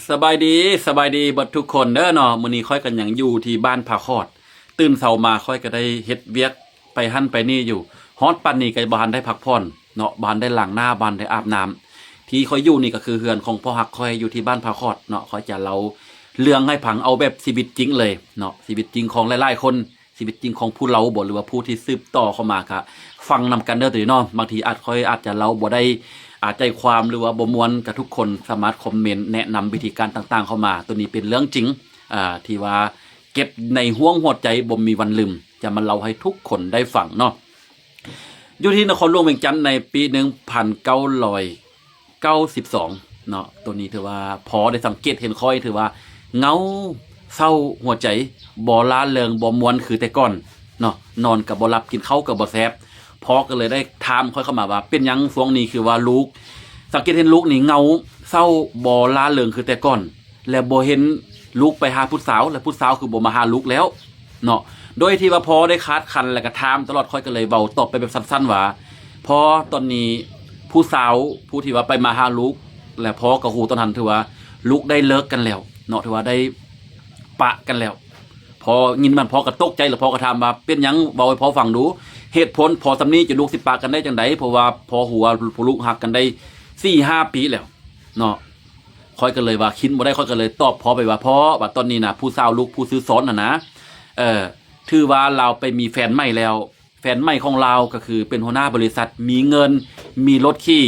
ສະບາຍດີ ສະບາຍດີເບິດທຸກຄົນເດີເນາະ. ມື້ນີ້ຂ້ອຍກໍຍັງຢູ່ທີ່ບ້ານຜາຂອດ. ຕື່ນເຊົ້າມາຂ້ອຍກໍໄດ້ເຮັດວຽກໄປຫັ້ນໄປນີ້ຢູ່. ຮອດປານນີ້ກໍບໍ່ທັນໄດ້ພັກຜ່ອນເນາະ, ບໍ່ທັນໄດ້ລ້າງໜ້າ, ບໍ່ທັນໄດ້ອາບນ້ຳ. ທີ່ຂ້ອຍຢູ່ນີ້ກໍຄືເຮືອນຂອງພໍ່ຮັກຂ້ອຍ ຢູ່ທີ່ບ້ານຜາຂອດເນາະ. ຂ້ອຍຈະເລົ່າເລື່ອງໃຫ້ຟັງ ເອົາແບບຊີວິດຈິງເລີຍເນາະ, ຊີວິດຈິງຂອງຫຼາຍໆຄົນ. ຊີວິດຈິງຂອງຜູ້ເລົ່າບໍ ຫຼືວ່າຜູ້ທີ່ສືບຕໍ່ເຂົ້າມາ ກະຟັງນຳກັນເດີໂຕນີ້ເນາະ. ບາງທີອາດ ຂ້ອຍອາດຈະເລົ່າບໍ່ໄດ້ ອາ ໃຈຄວາມ ຫຼືວ່າບໍ່ມ່ວນ ກະທຸກຄົນສາມາດຄອມເມັນແນະນຳວິທີການຕ່າງໆເຂົ້າມາ. ໂຕນີ້ເປັນເລື່ອງຈິງ ອາ ທີ່ວ່າເກັບໃນຫ້ວງຫົວໃຈບໍ່ມີວັນລືມ ຈະມາເລົ່າໃຫ້ທຸກຄົນໄດ້ຟັງເນາະ. ຢູ່ທີ່ນະຄອນຫຼວງວຽງຈັນໃນປີໜຶ່ງພັນເກົ້າຮ້ອຍ ເກົ້າສິບສອງເນາະ. ໂຕນີ້ຖືວ່າພໍໄດ້ສັງເກດເຫັນຂ້ອຍ ຖືວ່າເຫງົາເສົ້າຫົວໃຈ ບໍ່ລ່າເລີງ ບໍ່ມ່ວນຄືແຕ່ກ່ອນເນາະ, ນອນກໍບໍ່ຫຼັບ ກິນເຂົ້າກໍບໍ່ແຊບ. ພໍ່ກໍເລີຍໄດ້ຖາມຂ້ອຍເຂົ້າມາວ່າ ເປັນຫຍັງຊ່ວງນີ້ຄືວ່າລູກ ສັງເກດເຫັນລູກນີ້ເຫງົາເສົ້າ ບໍ່ລ່າເລີງຄືແຕ່ກ່ອນ ແລະ ບໍ່ເຫັນລູກໄປຫາຜູ້ສາວ ແລະ ຜູ້ສາວຄືບໍ່ມາຫາລູກແລ້ວເນາະ. ໂດຍທີ່ວ່າພໍ່ໄດ້ຄາດຄັນ ແລະ ກໍຖາມຕະຫຼອດ, ຂ້ອຍກໍເລີຍເວົ້າຕອບໄປແບບສັ້ນໆວ່າ ພໍ່ ຕອນນີ້ຜູ້ສາວຜູ້ທີ່ວ່າໄປມາຫາລູກ ແລະ ພໍ່ກໍຮູ້ຕອນນັ້ນ ຖືວ່າລູກໄດ້ເລີກກັນແລ້ວເນາະ, ຖືວ່າໄດ້ປະກັນແລ້ວ. ພໍຍິນມັນ ພໍ່ກໍຕົກໃຈ ແລ້ວພໍ່ກໍຖາມວ່າ ເປັນຫຍັງ ເວົ້າໃຫ້ພໍ່ຟັງດູ ເຫດຜົນພໍສ່ຳນີ້ ຈະລູກຊິປະກັນໄດ້ຈັ່ງໃດ? ເພາະວ່າພໍ່ຮູ້ວ່າຜູ້ລູກຮັກກັນໄດ້ສີ່ຫ້າປີແລ້ວເນາະ. ຂ້ອຍກໍເລີຍວ່າຄິນບໍ່ໄດ້ ຂ້ອຍກໍເລີຍຕອບພໍ່ໄປວ່າ ພໍ່ ວ່າຕອນນີ້ນະ ຜູ້ສາວລູກ ຜູ້ຊື່ສອນຫັ້ນນະ ເອີ ຖືວ່າລາວໄປມີແຟນໃໝ່ແລ້ວ. ແຟນໃໝ່ຂອງລາວກໍຄືເປັນຫົວໜ້າບໍລິສັດ ມີເງິນ ມີລົດຂີ່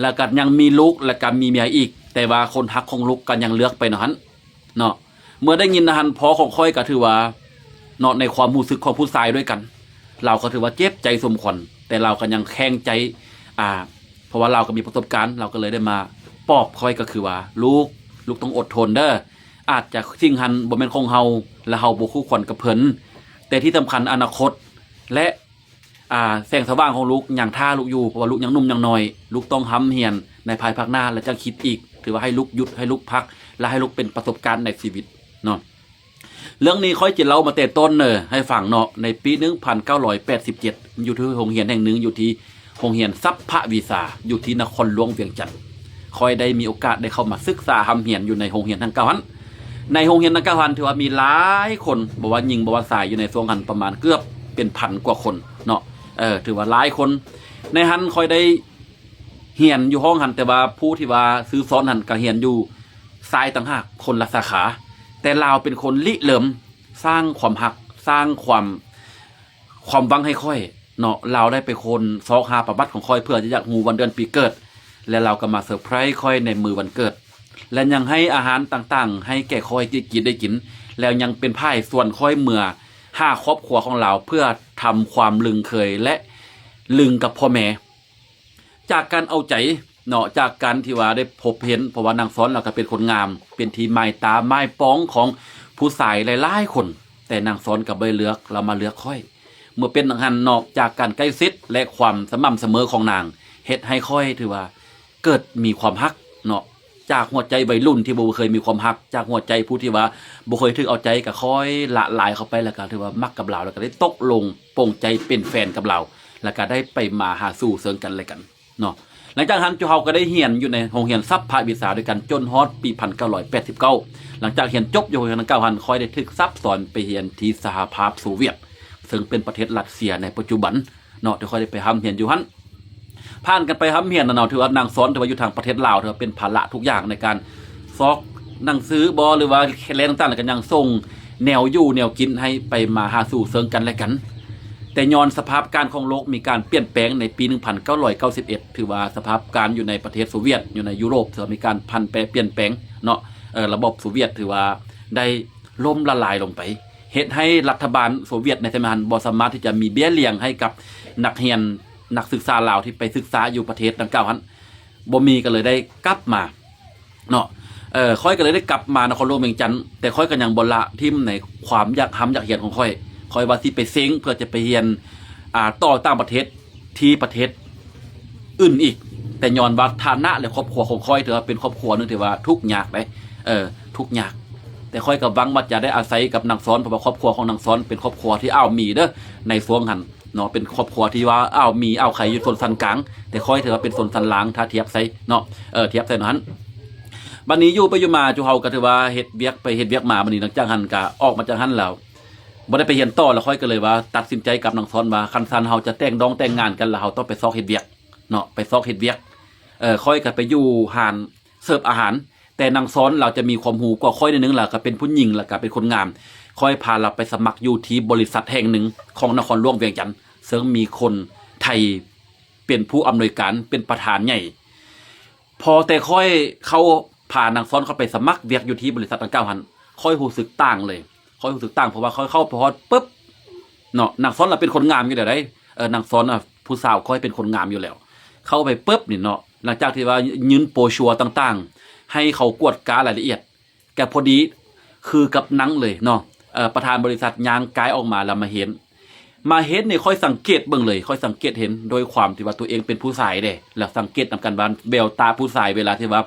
ແລ້ວກໍຍັງມີລູກ ແລ້ວກໍມີເມຍອີກ, ແຕ່ວ່າຄົນຮັກຂອງລູກກໍຍັງເລືອກໄປແນວຫັ້ນເນາະ. ເມື່ອໄດ້ຍິນແນວຫັ້ນ ພໍ່ຂອງຂ້ອຍກໍຖືວ່າເນາະ ໃນຄວາມຮູ້ສຶກຂອງຜູ້ຊາຍດ້ວຍກັນ ລາວກໍຖືວ່າເຈັບໃຈສົມຄວນ, ແຕ່ລາວກໍຍັງແຂງໃຈ ອາ ເພາະວ່າລາວກໍມີປະສົບການ ລາວກໍເລີຍໄດ້ມາປອບຂ້ອຍ ກໍຄືວ່າ ລູກ ລູກຕ້ອງອົດທົນເດີ. ອາດຈະສິ່ງຫັ້ນບໍ່ແມ່ນຂອງເຮົາ ແລະ ເຮົາບໍ່ຄູ່ຄວັນກັບເພິ່ນ, ແຕ່ທີ່ສຳຄັນອະນາຄົດ ແລະ ອາ ແສງສະຫວ່າງຂອງລູກຍັງຖ້າລູກຢູ່, ເພາະວ່າລູກຍັງໜຸ່ມຍັງນ້ອຍ, ລູກຕ້ອງຮ່ຳຮຽນໃນພາຍພາກໜ້າ ແລະ ຈັ່ງຄິດອີກ. ຖືວ່າໃຫ້ລູກຢຸດ, ໃຫ້ລູກພັກ ແລະ ໃຫ້ລູກເປັນປະສົບການໃນຊີວິດເນາະ. ເລື່ອງນີ້ຂ້ອຍຈະເລົ່າມາແຕ່ຕົ້ນເນີໃຫ້ຟັງເນາະ. ໃນປີໜຶ່ງພັນເກົ້າຮ້ອຍແປດສິບເຈັດ ຢູ່ທີ່ໂຮງຮຽນແຫ່ງໜຶ່ງ ຢູ່ທີ່ໂຮງຮຽນສັບພະວິຊາ ຢູ່ທີ່ນະຄອນຫຼວງວຽງຈັນ, ຂ້ອຍໄດ້ມີໂອກາດໄດ້ເຂົ້າມາສຶກສາຮ່ຳຮຽນຢູ່ໃນໂຮງຮຽນດັ່ງກ່າວຫັ້ນ. ໃນໂຮງຮຽນດັ່ງກ່າວຫັ້ນ ຖືວ່າມີຫຼາຍຄົນ, ບໍ່ວ່າຍິງບໍ່ວ່າຊາຍ, ຢູ່ໃນຊ່ວງຫັ້ນປະມານເກືອບເປັນພັນກວ່າຄົນເນາະ, ເອີ ຖືວ່າຫຼາຍຄົນ. ໃນຫັ້ນຂ້ອຍໄດ້ຮຽນຢູ່ຫ້ອງຫັ້ນ, ແຕ່ວ່າຜູ້ທີ່ວ່າຊື່ສອນຫັ້ນກໍຮຽນຢູ່ຊາຍຕ່າງຫາກ ຄົນລະສາຂາ, ແຕ່ລາວເປັນຄົນລິເລີ່ມສ້າງຄວາມຮັກ, ສ້າງຄວາມ ຄວາມຫວັງໃຫ້ຂ້ອຍເນາະ. ລາວໄດ້ໄປຄົ້ນຊອກຫາປະຫວັດຂອງຂ້ອຍ ເພື່ອຈະຢາກຮູ້ວັນເດືອນປີເກີດ ແລະ ລາວກໍມາເຊີໄພຣສ໌ຂ້ອຍໃນມື້ວັນເກີດ ແລະ ຍັງໃຫ້ອາຫານຕ່າງໆໃຫ້ແກ່ຂ້ອຍໄດ້ກິນ ໄດ້ກິນ, ແລ້ວຍັງເປັນຝ່າຍຊວນຂ້ອຍເມືອຫາຄອບຄົວຂອງລາວ ເພື່ອທຳຄວາມລຶ້ງເຄີຍ ແລະ ລຶ້ງກັບພໍ່ແມ່. ຈາກການເອົາໃຈເນາະ, ຈາກການທີ່ວ່າໄດ້ພົບເຫັນ, ເພາະວ່ານາງຊອນລາວກໍເປັນຄົນງາມ, ເປັນທີ່ໝາຍຕາໝາຍປອງຂອງຜູ້ຊາຍຫຼາຍໆຄົນ, ແຕ່ນາງຊອນກໍບໍ່ໄດ້ເລືອກ, ລາວມາເລືອກຂ້ອຍ. ເມື່ອເປັນດັ່ງນັ້ນ, ນອກຈາກການໃກ້ຊິດ ແລະ ຄວາມສະໝ່ຳສະເໝີຂອງນາງ, ເຮັດໃຫ້ຂ້ອຍຖືວ່າເກີດມີຄວາມຮັກເນາະ, ຈາກຫົວໃຈໄວລຸ້ນທີ່ບໍ່ເຄີຍມີຄວາມຮັກ, ຈາກຫົວໃຈຜູ້ທີ່ວ່າບໍ່ເຄີຍຖືກເອົາໃຈ ກໍຄ່ອຍລະລາຍເຂົ້າໄປ, ແລ້ວກໍຖືວ່າມັກກັບລາວ, ແລ້ວກໍໄດ້ຕົກລົງ ປົງໃຈເປັນແຟນກັບລາວ ແລ້ວກໍໄດ້ໄປມາຫາສູ່ເຊິ່ງກັນແລະກັນເນາະ. ຫຼັງຈາກນັ້ນ ເຮົາກໍໄດ້ຮຽນຢູ່ໃນໂຮງຮຽນສັບພະວິຊາດ້ວຍກັນ ຈົນຮອດປີໜຶ່ງພັນເກົ້າຮ້ອຍແປດສິບເກົ້າ. ຫຼັງຈາກຮຽນຈົບຢູ່ໂຮງຮຽນດັ່ງກ່າວຫັ້ນ, ຂ້ອຍໄດ້ຖືກສັບສອນໄປຮຽນທີ່ສະຫະພາບໂຊວຽດ, ເຊິ່ງເປັນປະເທດຣັດເຊຍໃນປັດຈຸບັນເນາະ, ທີ່ຂ້ອຍໄດ້ໄປຮ່ຳຮຽນຢູ່ຫັ້ນ. ຜ່ານກັນໄປຮ່ຳຮຽນນະເນາະ, ຖືວ່ານາງຊອນ ຖືວ່າຢູ່ທາງປະເທດລາວ ຖືວ່າເປັນພາລະທຸກຢ່າງໃນການຊອກໜັງສືບໍ ຫຼືວ່າແລະຕ່າງໆ ແລ້ວກໍຍັງສົ່ງແນວຢູ່ແນວກິນໃຫ້ໄປມາຫາສູ່ເຊິ່ງກັນແລະກັນ. ແຕ່ຍ້ອນສະພາບການຂອງໂລກມີການປ່ຽນແປງໃນປີໜຶ່ງພັນເກົ້າຮ້ອຍເກົ້າສິບເອັດ ຖືວ່າສະພາບການຢູ່ໃນປະເທດໂຊວຽດ ຢູ່ໃນຢູໂຣບ ຖືວ່າມີການຜັນແປປ່ຽນແປງເນາະ, ເອີ ລະບອບໂຊວຽດ ຖືວ່າໄດ້ລົ້ມລະລາຍລົງໄປ. ເຮັດໃຫ້ລັດຖະບານໂຊວຽດໃນສະໄໝນັ້ນບໍ່ສາມາດທີ່ຈະມີເບ້ຍລ້ຽງໃຫ້ກັບນັກຮຽນ ນັກສຶກສາລາວທີ່ໄປສຶກສາຢູ່ປະເທດດັ່ງກ່າວຫັ້ນ ບໍ່ມີ, ກໍເລີຍໄດ້ກັບມາເນາະ. ເອີ ຂ້ອຍກໍເລີຍໄດ້ກັບມານະຄອນຫຼວງວຽງຈັນ, ແຕ່ຂ້ອຍກໍຍັງບໍ່ລະຖິ້ມໃນຄວາມຢາກຮ່ຳຢາກຮຽນຂອງຂ້ອຍ. ຂ້ອຍວ່າຊິໄປເສັງເພື່ອຈະໄປຮຽນ ອາ ຕໍ່ຕ່າງປະເທດ ທີ່ປະເທດອື່ນອີກ, ແຕ່ຍ້ອນວ່າຖານະ ແລະ ຄອບຄົວຂອງຂ້ອຍ ຖືວ່າເປັນຄອບຄົວໜຶ່ງທີ່ວ່າທຸກຍາກເດ້, ເອີ ທຸກຍາກ. ແຕ່ຂ້ອຍກໍຫວັງວ່າຈະໄດ້ອາໄສກັບນາງຊອນ, ເພາະວ່າຄອບຄົວຂອງນາງຊອນເປັນຄອບຄົວທີ່ອ້າວມີເດີ ໃນຊ່ວງຫັ້ນເນາະ, ເປັນຄອບຄົວທີ່ວ່າອ້າວມີອ້າວໄຄຢູ່ຊົນຊັ້ນກາງ, ແຕ່ຂ້ອຍຖືວ່າເປັນຊົນຊັ້ນລາງ ຖ້າທຽບໃສ່ເນາະ, ເອີ ທຽບໃສ່ນັ້ນ. ບັດນີ້ຢູ່ໄປຢູ່ມາ ຈຸເຮົາກໍຖືວ່າເຮັດວຽກໄປເຮັດວຽກມາ ບັດນີ້ຫຼັງຈາກຫັ້ນກໍອອກມາຈາກຫັ້ນແລ້ວ ບໍ່ໄດ້ໄປຮຽນຕໍ່ ແລ້ວຂ້ອຍກໍເລີຍວ່າຕັດສິນໃຈກັບນາງຊອນວ່າ ຄັນຊັ້ນເຮົາຈະແຕ່ງດອງແຕ່ງງານກັນ ແລ້ວເຮົາຕ້ອງໄປຊອກເຮັດວຽກເນາະ ໄປຊອກເຮັດວຽກ. ເອີ ຂ້ອຍກໍໄປຢູ່ຮ້ານເສີບອາຫານ ແຕ່ນາງຊອນລາວຈະມີຄວາມຮູ້ກວ່າຂ້ອຍໜ້ອຍໜຶ່ງ ແລ້ວກໍເປັນຜູ້ຍິງ ແລ້ວກໍເປັນຄົນງາມ. ຂ້ອຍພາລາວໄປສະໝັກຢູ່ທີ່ບໍລິສັດແຫ່ງໜຶ່ງຂອງນະຄອນຫຼວງວຽງຈັນ ເຊິ່ງມີຄົນໄທເປັນຜູ້ອຳນວຍການ ເປັນປະທານໃຫຍ່. ພໍແຕ່ຂ້ອຍເຂົ້າ ພານາງຊອນເຂົ້າໄປສະໝັກວຽກຢູ່ທີ່ບໍລິສັດດັ່ງກ່າວຫັ້ນ ຂ້ອຍຮູ້ສຶກຕ່າງເລີຍ ຂ້ອຍຮູ້ສຶກຕ່າງ ເພາະວ່າຂ້ອຍເຂົ້າໄປຮອດປຶບເນາະ ນາງຊອນລະເປັນຄົນງາມຢູ່ແລ້ວໃດ໋ ເອີ ນາງຊອນນະ ຜູ້ສາວຂ້ອຍເປັນຄົນງາມຢູ່ແລ້ວ. ເຂົ້າໄປປຶບນີ້ເນາະ ຫຼັງຈາກທີ່ວ່າຍື່ນໂບຊົວຕ່າງໆ ໃຫ້ເຂົາກວດກາລາຍລະອຽດ ກະພໍດີຄືກັບໜັງເລີຍເນາະ ເອີ ປະທານບໍລິສັດຍ່າງກາຍອອກມາ ແລ້ວມາເຫັນ ມາເຫັນນີ້ ຂ້ອຍສັງເກດເບິ່ງເລີຍ ຂ້ອຍສັງເກດເຫັນ ໂດຍຄວາມທີ່ວ່າຕົວເອງເປັນຜູ້ຊາຍເດ້ ແລ້ວສັງເກດນຳກັນວ່າແວວຕາຜູ້ຊາຍ ເວລາທີ່ວ່າ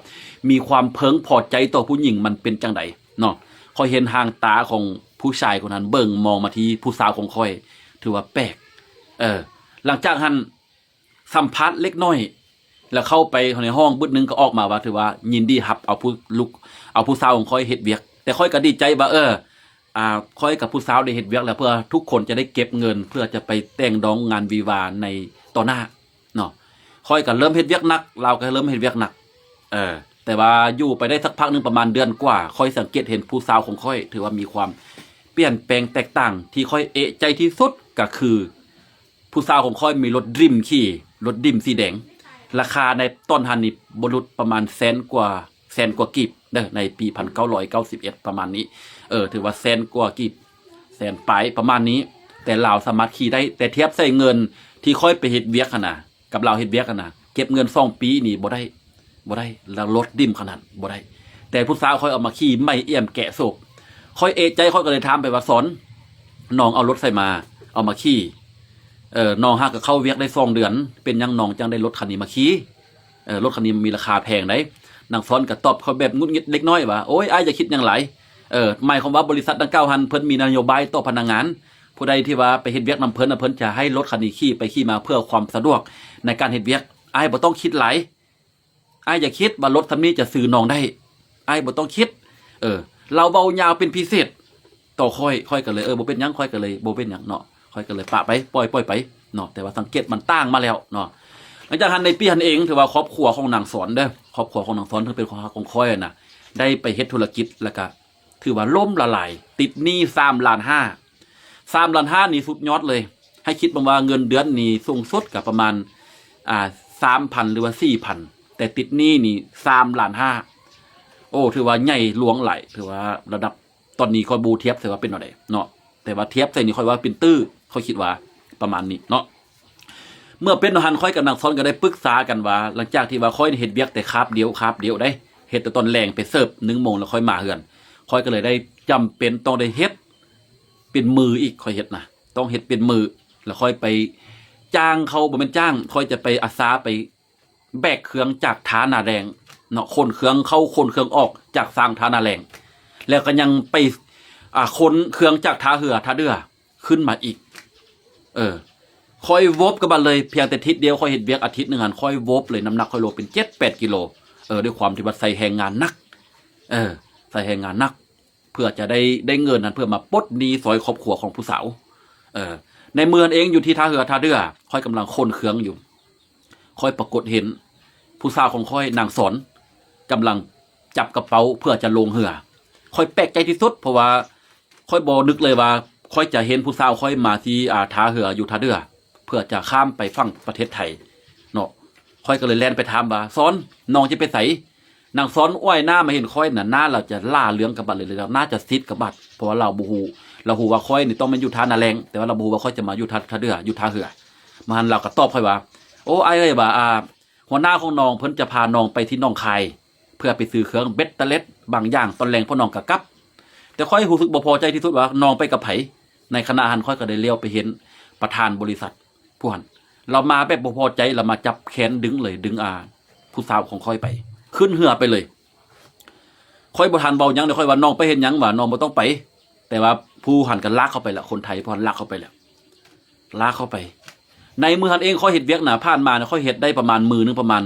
ມີຄວາມເພິ່ງພໍໃຈຕໍ່ຜູ້ຍິງ ມັນເປັນຈັ່ງໃດເນາະ. ຂ້ອຍເຫັນຫາງຕາຂອງຜູ້ຊາຍຄົນນັ້ນເບິ່ງມອງມາທີ່ຜູ້ສາວຂອງຂ້ອຍ ຖືວ່າແປກ. ເອີ ຫຼັງຈາກຫັ້ນ ສຳພາດເລັກນ້ອຍ ແລ້ວເຂົ້າໄປໃນຫ້ອງບຶດໜຶ່ງ ກໍອອກມາວ່າ ຖືວ່າຍິນດີຮັບເອົາຜູ້ ລູກ ເອົາຜູ້ສາວຂອງຂ້ອຍເຮັດວຽກ. ແຕ່ຂ້ອຍກໍດີໃຈວ່າ ເອີ ອາ ຂ້ອຍກັບຜູ້ສາວໄດ້ເຮັດວຽກແລ້ວ ເພື່ອທຸກຄົນຈະໄດ້ເກັບເງິນ ເພື່ອຈະໄປແຕ່ງດອງງານວິວາໃນຕໍ່ໜ້າເນາະ. ຂ້ອຍກໍເລີ່ມເຮັດວຽກໜັກ ລາວກໍເລີ່ມເຮັດວຽກໜັກ ເອີ ແຕ່ວ່າຢູ່ໄປໄດ້ສັກພັກໜຶ່ງ ປະມານເດືອນກວ່າ ຂ້ອຍສັງເກດເຫັນຜູ້ສາວຂອງຂ້ອຍ ຖືວ່າມີຄວາມປ່ຽນແປງແຕກຕ່າງ. ທີ່ຂ້ອຍເອະໃຈທີ່ສຸດກໍຄື ຜູ້ສາວຂອງຂ້ອຍມີລົດດຣີມຂີ່ ລົດດຣີມສີແດງ ລາຄາໃນຕອນຫັ້ນນີ້ບໍ່ຫຼຸດປະມານແສນກວ່າ ແສນກວ່າກີບເດີ ໃນປີພັນເກົ້າຮ້ອຍເກົ້າສິບເອັດ ປະມານນີ້ ເອີ ຖືວ່າແສນກວ່າກີບ ແສນປາຍປະມານນີ້ ແຕ່ລາວສາມາດຂີ່ໄດ້. ແຕ່ທຽບໃສ່ເງິນທີ່ຂ້ອຍໄປເຮັດວຽກຫັ້ນນະ ກັບລາວເຮັດວຽກຫັ້ນນະ ເກັບເງິນສອງປີນີ້ບໍ່ໄດ້ ບໍ່ໄດ້ ແລ້ວລົດດິ້ມຂະໜາດບໍ່ໄດ້. ແຕ່ຜູ້ສາວຂ້ອຍເອົາມາຂີ່ໃໝ່ ອ່ຽມແກະໂສກ. ຂ້ອຍເອະໃຈ ຂ້ອຍກໍເລີຍຖາມໄປວ່າ ສອນ ນ້ອງເອົາລົດໃສມາ ເອົາມາຂີ່? ເອີ ນ້ອງຫາກໍເຂົ້າວຽກໄດ້ສອງເດືອນ ເປັນຫຍັງນ້ອງຈັ່ງໄດ້ລົດຄັນນີ້ມາຂີ່? ເອີ ລົດຄັນນີ້ມີລາຄາແພງໃດ໋. ນາງສອນກໍຕອບຂ້ອຍແບບຫງຸດຫງິດເລັກນ້ອຍວ່າ ໂອ້ຍ ອ້າຍຢ່າຄິດຫຍັງຫຼາຍ. ເອີ ໝາຍຄວາມວ່າບໍລິສັດດັ່ງກ່າວຫັ້ນ ເພິ່ນມີນະໂຍບາຍຕໍ່ພະນັກງານ ຜູ້ໃດທີ່ວ່າໄປເຮັດວຽກນຳເພິ່ນນະ ເພິ່ນຈະໃຫ້ລົດຄັນນີ້ຂີ່ໄປຂີ່ມາເພື່ອຄວາມສະດວກໃນການເຮັດວຽກ. ອ້າຍບໍ່ຕ້ອງຄິດຫຼາຍ. ອ້າຍຢ່າຄິດວ່າລົດສ່ຳນີ້ຈະຊື້ນ້ອງໄດ້. ອ້າຍບໍ່ຕ້ອງຄິດ. ເອີ ລາວເວົ້າຍາວເປັນພິເສດຕໍ່ຂ້ອຍ. ຂ້ອຍກໍເລີຍ ເອີ ບໍ່ເປັນຫຍັງ. ຂ້ອຍກໍເລີຍ ບໍ່ເປັນຫຍັງເນາະ. ຂ້ອຍກໍເລີຍປະໄປ ປ່ອຍ ປ່ອຍໄປເນາະ. ແຕ່ວ່າສັງເກດມັນຕ່າງມາແລ້ວເນາະ. ຫຼັງຈາກນັ້ນໃນປີຫັ້ນເອງ ຖືວ່າຄອບຄົວຂອງນາງສອນເດີ ຄອບຄົວຂອງນາງສອນ ເຊິ່ງເປັນຄົນຮັກຂອງຂ້ອຍນະ ໄດ້ໄປເຮັດທຸລະກິດ ແລ້ວກະ ຖືວ່າລົ້ມລະລາຍ ຕິດໜີ້ສາມລ້ານຫ້າ. ສາມລ້ານຫ້ານີ້ສຸດຍອດເລີຍ. ໃຫ້ຄິດເບິ່ງວ່າເງິນເດືອນນີ້ສູງສຸດກໍປະມານ ອ່າ ສາມພັນ ຫຼືວ່າ ສີ່ພັນ ແຕ່ຕິດໜີ້ນີ້ ສາມລ້ານຫ້າ. ໂອ້ ຖືວ່າໃຫຍ່ຫຼວງຫຼາຍ. ຖືວ່າລະດັບຕອນນີ້ຂ້ອຍບໍ່ທຽບໃສ່ວ່າເປັນແນວໃດເນາະ ແຕ່ວ່າທຽບໃສ່ນີ້ຂ້ອຍວ່າເປັນຕື້ ຂ້ອຍຄິດວ່າປະມານນີ້ເນາະ. ເມື່ອເປັນຫັ້ນ ຂ້ອຍກັບນາງຊອນກໍໄດ້ປຶກສາກັນວ່າ ຫຼັງຈາກທີ່ວ່າຂ້ອຍເຮັດວຽກແຕ່ຄາບດຽວ ຄາບດຽວໃດ໋ ເຮັດແຕ່ຕອນແລງໄປເສີບ ໜຶ່ງໂມງແລ້ວຄ່ອຍມາເຮືອນ. ຂ້ອຍກໍເລີຍໄດ້ຈຳເປັນຕ້ອງໄດ້ເຮັດເປັນມື້ອີກ. ຂ້ອຍເຮັດນະ ຕ້ອງເຮັດເປັນມື້ ແລ້ວຂ້ອຍໄປຈ້າງເຂົາ ບໍ່ແມ່ນຈ້າງ ຂ້ອຍຈະໄປອາສາໄປແບກເຄື່ອງຈາກທ່ານາແລງເນາະ ຂົນເຄື່ອງເຂົ້າຂົນເຄື່ອງອອກຈາກຊາງທ່ານາແລງ ແລ້ວກໍຍັງໄປ ອ່າ ຂົນເຄື່ອງຈາກທ່າເຮືອ ທ່າເດື່ອ ຂຶ້ນມາອີກ. ເອີ ຂ້ອຍວົບກັບມັນເລີຍ ພຽງແຕ່ທິດດຽວ ຂ້ອຍເຮັດວຽກອາທິດໜຶ່ງຫັ້ນ ຂ້ອຍວົບເລີຍ ນ້ຳໜັກຂ້ອຍລົງເປັນເຈັດແປດກິໂລ. ເອີ ດ້ວຍຄວາມທີ່ວ່າໃຊ້ແຮງງານໜັກ ເອີ ໃຊ້ແຮງງານໜັກ ເພື່ອຈະໄດ້ ໄດ້ເງິນຫັ້ນ ເພື່ອມາປົດໜີ້ຊ່ອຍຄອບຄົວຂອງຜູ້ສາວ. ເອີ ໃນມື້ນັ້ນເອງ ຢູ່ທີ່ທ່າເຮືອທ່າເດື່ອ ຂ້ອຍກຳລັງຂົນເຄື່ອງຢູ່ ຂ້ອຍປາກົດເຫັນຜູ້ສາວຂອງຂ້ອຍ ນາງສອນ ກຳລັງຈັບກະເປົາເພື່ອຈະລົງເຮືອ. ຂ້ອຍແປກໃຈທີ່ສຸດ ເພາະວ່າຂ້ອຍບໍ່ນຶກເລີຍວ່າ ຂ້ອຍຈະເຫັນຜູ້ສາວຂ້ອຍມາທີ່ ອ່າ ທ່າເຮືອຢູ່ທ່າເດື່ອ ເພື່ອຈະຂ້າມໄປຝັ່ງປະເທດໄທເນາະ. ຂ້ອຍກໍເລີຍແລ່ນໄປຖາມວ່າ ສອນ ນ້ອງຈະໄປໃສ? ນາງສອນອວຍໜ້າມາເຫັນຂ້ອຍນະ ໜ້າລາວຈະຫຼ້າເຫຼືອງກັບບັດເລີຍ ລາວໜ້າຈະສິດກັບບັດ ເພາະວ່າລາວບໍ່ຮູ້ ລາວຮູ້ວ່າຂ້ອຍນີ້ຕ້ອງແມ່ນຢູ່ທ່ານາແລງ ແຕ່ວ່າລາວບໍ່ຮູ້ວ່າຂ້ອຍຈະມາຢູ່ທ່າ ທ່າເດື່ອ ຢູ່ທ່າເຮືອ. ມາຫັ້ນລາວກໍຕອບຂ້ອຍວ່າ ໂອ້ ອ້າຍເອີຍ ວ່າ ອ່າ ຫົວໜ້າຂອງນ້ອງເພິ່ນຈະພານ້ອງໄປທີ່ໜອງຄາຍ ເພື່ອໄປຊື້ເຄື່ອງເບັດຕະເລັດບາງຢ່າງ ຕອນແລງພວກນ້ອງກໍກັບ. ແຕ່ຂ້ອຍຮູ້ສຶກບໍ່ພໍໃຈທີ່ສຸດວ່ານ້ອງໄປກັບໃຜ. ໃນຂະນະຫັ້ນຂ້ອຍກໍໄດ້ຫຼຽວໄປເຫັນປະທານບໍລິສັດ ຜູ້ຫັ້ນ ລາວມາແບບບໍ່ພໍໃຈ ລາວມາຈັບແຂນດຶງເລີຍ ດຶງ ອ່າ ຜູ້ສາວຂອງຂ້ອຍໄປ ຂຶ້ນເຮືອໄປເລີຍ. ຂ້ອຍບໍ່ທັນເວົ້າຫຍັງເລີຍ ຂ້ອຍວ່າ ນ້ອງໄປເຮັດຫຍັງຫວາ? ນ້ອງບໍ່ຕ້ອງໄປ. ແຕ່ວ່າຜູ້ຫັ້ນກໍລາກເຂົ້າໄປແລ້ວ ຄົນໄທຜູ້ຫັ້ນລາກເຂົ້າໄປແລ້ວ ລາກເຂົ້າໄປ. ໃນມື້ຫັ້ນເອງຂ້ອຍເຮັດວຽກນະ ຜ່ານມານະ ຂ້ອຍເຮັດໄດ້ປະມານມື້ໜຶ່ງປະມານ